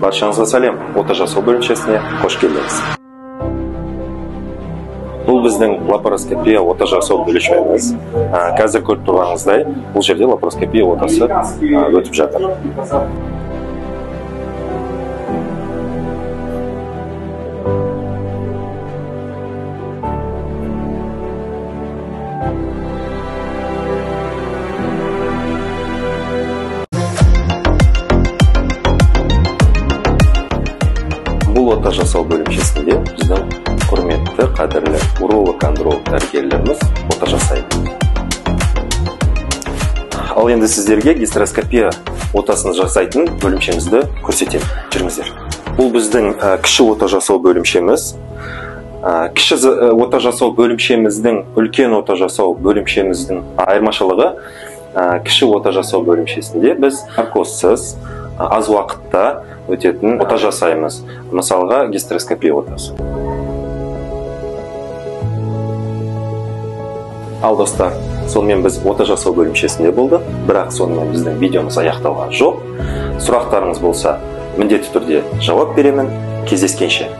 Баршаңызға сәлем, ота жасау бөлімшесіне қош келдіңіз. Бұл біздің лапароскопия ота жасау бөлімшеміз. Қазір көріп тұрғаныңыздай, бұл жерде лапароскопия отасы өтіп жатыр. Бұл ота жасау бөлімшесінде біздің құрметті, қадірлі уролог-андролог дәрігерлеріміз ота жасайды. Ал енді сіздерге гистероскопия отасын жасайтын бөлімшемізді көрсетемін. Жүріңіздер. Бұл біздің кіші ота жасау бөлімшеміз. Кіші ота жасау бөлімшеміздің үлкен ота жасау бөлімшеміздің айырмашылығы, кіші ота жасау бөлімшесінде біз наркозсыз аз уақытта өтетін ота жасаймыз. Мысалға, гистероскопия отасы. Ал достар, сонымен біз ота жасау бөлімшесінде болдық, бірақ сонымен біздің видеомыз аяқталған жоқ. Сұрақтарыңыз болса, міндетті түрде жауап беремін. Кездескенше.